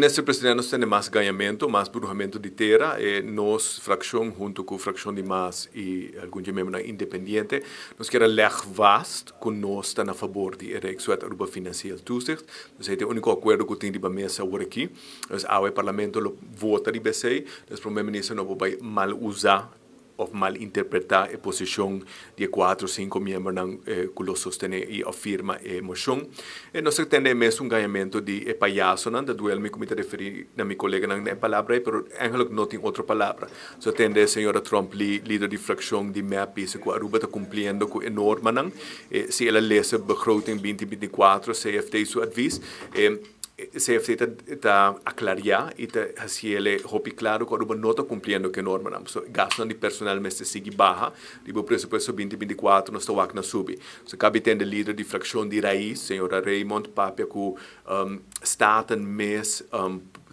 Minister Presidente, nos tende mas gañamento, mas bruhamento di tera. E nos fraccion hunto cu fraccion di MAS y algun di miembronan independiente, nos kier a leg vast cu nos ta na fabor di e Rijkswet Aruba Financieel Toezicht. Dus esey ta e unico acuerdo cu tin riba mesa awor aki. Dus awe e Parlamento lo vota riba esey. Dus Prome Minister no por bay mal usa of malinterpretá e posishon di e kuater o sinku miembronan ku lo sostené i òf firma e moshon. E nos ta tende e mesun gañamentu di e payasonan, ta duel mi ku mi ta referí na mi koleganan na e palabra ei, pero eigenlijk no tin otro palabra. Nos ta tende señora Tromp Lee, lider di frakshon di mep, bisa ku Aruba ta kumpliendo ku e normanan. Si el a lesa begroting 2024, CFT su advis, e. CFT ta ta aclaria y ta haciele hopi claro cu Aruba no ta cumpliendo cu e normanan. So gastonan di personal mester sigui baha. Riba presupuesto 2024 nos ta wak na subi. So cabi tende lider di fraccion di Raiz, señora Raymond, papia cu Staten mes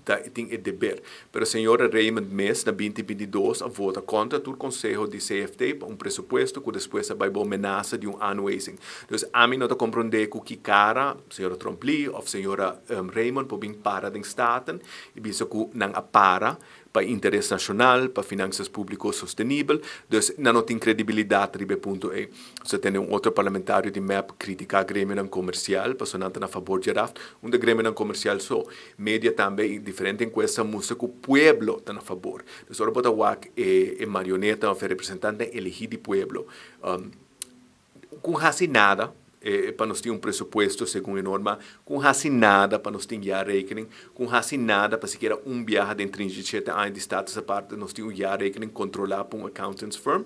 ta tin e deber. Pero señora Raymond mes na 2022 a vota contra tur conseho di CFT pa un presupuesto cu despues a bay bo menasa di un aanwijzing. Dus ami no ta comprende cu ki cara Señora Tromp-Lee of señora Raymond por bin para den Staten y bisa cu nan a para pa interes nacional, pa finanzas publico sostenibel. Dus nan no tin credibilidad riba e punto ey. Nos a tende un otro parlamentario di mep critica gremionan comercial pasobra nan ta na fabor dje raft. Unda gremionan comercial so? Media tambe y diferente encuesta mustra cu pueblo ta na fabor. Dus ora bo ta wak e marioneta of e representantenan elegi di pueblo Ku hasi nada pa nos tin un presupuesto segun e norma, ku hasi nada pa nos tin jaarrekening, ku hasi nada pa sikiera un biaha den 37 aña di status aparte nos tin un jaarrekening kontrolá pa un accountants firm,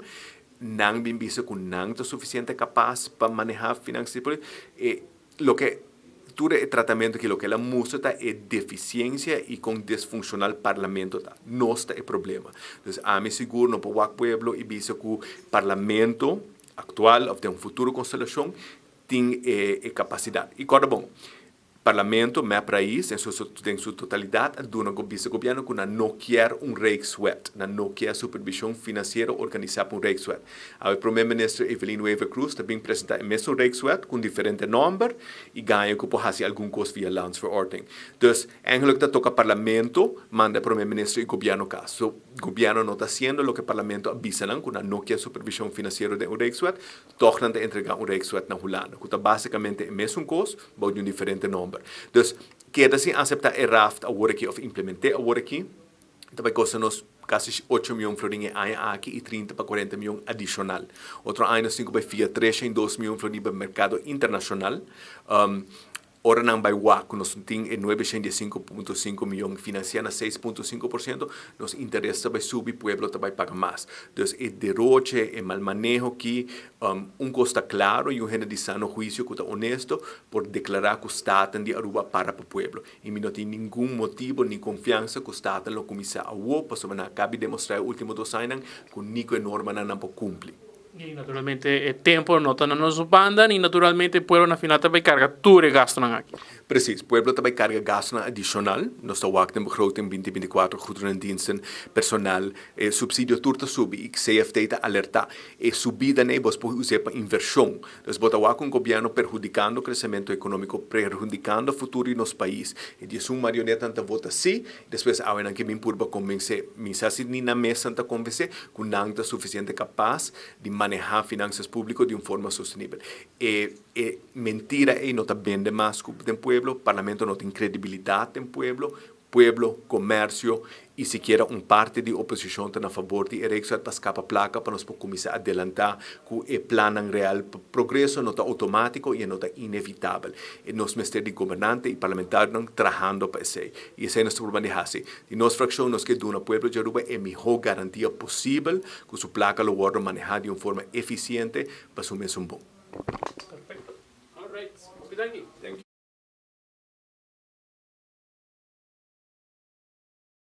nan bin bisa ku nan ta sufisiente kapas pa manehá finansa di pueblo. E loke tur e tratamentu aki loke el a mustra ta e defisiensia i kon disfunshonal parlamento ta. Nos ta e problema. Dus ami sigur no por wak pueblo i bisa ku parlamento actual of den un futuro constelacion tin e capacidad. Y corda bon, Parlamento, mep Raiz, den su den su totalidad a duna bisa gobierno cu nan no kier un Rijkswet, nan no kier supervision financiero organisa pa un Rijkswet. Awe Prome Minister Evelyn Wever-Croes ta bin presenta e mesun Rijkswet cu un diferente nomber y gaña cu por haci algun cos via Landsverordening. Dus, eigenlijk ta toca Parlamento manda e Prome Minister y gobierno cas. So, Gobierno no ta haciendo loke Parlamento a bisa nan, cu nan no kier supervision financiero den un Rijkswet, toch nan ta entrega un Rijkswet na Hulanda, cu ta basicamente e mesun cos, bou di un diferente nomber. Dus, keda sin acepta e raft awor aki of implemente awor aki, ta bay costa nos casi 8 miyon florin e aña aki y 30 pa 40 miyon adicional. Otro aña nos tin cu bay fia 302 miyon florin pa mercado internacional. Ora nan bay wak cu nos tin e 905.5 miyon financia na 6.5%, nos interes ta bay subi, pueblo ta bay paga mas. Dus e deroche, e mal maneho aki, un cos ta claro y un hende di sano huicio cu ta honesto por declara cu Staten di Aruba para pa pueblo. Y mi no tin ningun motibo ni confiansa cu Staten lo cuminsa awo, pasobra nan a caba di demostra e ultimo 2 añanan cu ni cu e normanan nan por cumpli. Y naturalmente e tempo no ta na nos banda y naturalmente e pueblo na final ta bay carga tur e gastonan aki. Precies, pueblo ta bay carga gastonan adicional. Nos ta wak den begroting 2024, goederen en diensten, personal, subsidio tur ta subi y CFT ta alerta. E subida nee bo por usa pa inversion. Dus bo ta wak un gobierno perhudicando crecemento economico, perhudicando futuro di nos pais. E 11 marioneta ta vota si, despues awe nan ke bin purba convence, mi sa si ni nan mes ta convence, cu nan ta suficiente capas di maneha finanzas publico di un forma sostenibel. E mentira ey no ta bende mas cu den pueblo, Parlamento no tin credibilidad den pueblo, pueblo, comercio y sikiera un parte di oposicion ta na fabor di e Rijkswet pa scapa placa pa nos por cuminsa adelanta cu e plannan real. Progreso no ta automatico y no ta inevitabel. E nos mester di gobernante y parlamentarionan trahando pa esey. Y esey nos ta purba di haci. Di nos fraccion nos ke duna pueblo di Aruba e miho garantia posibel cu su placa lo wordo maneha di un forma eficiente pa su mes un bon. Perfecto. All right. Hopi danki. Thank you.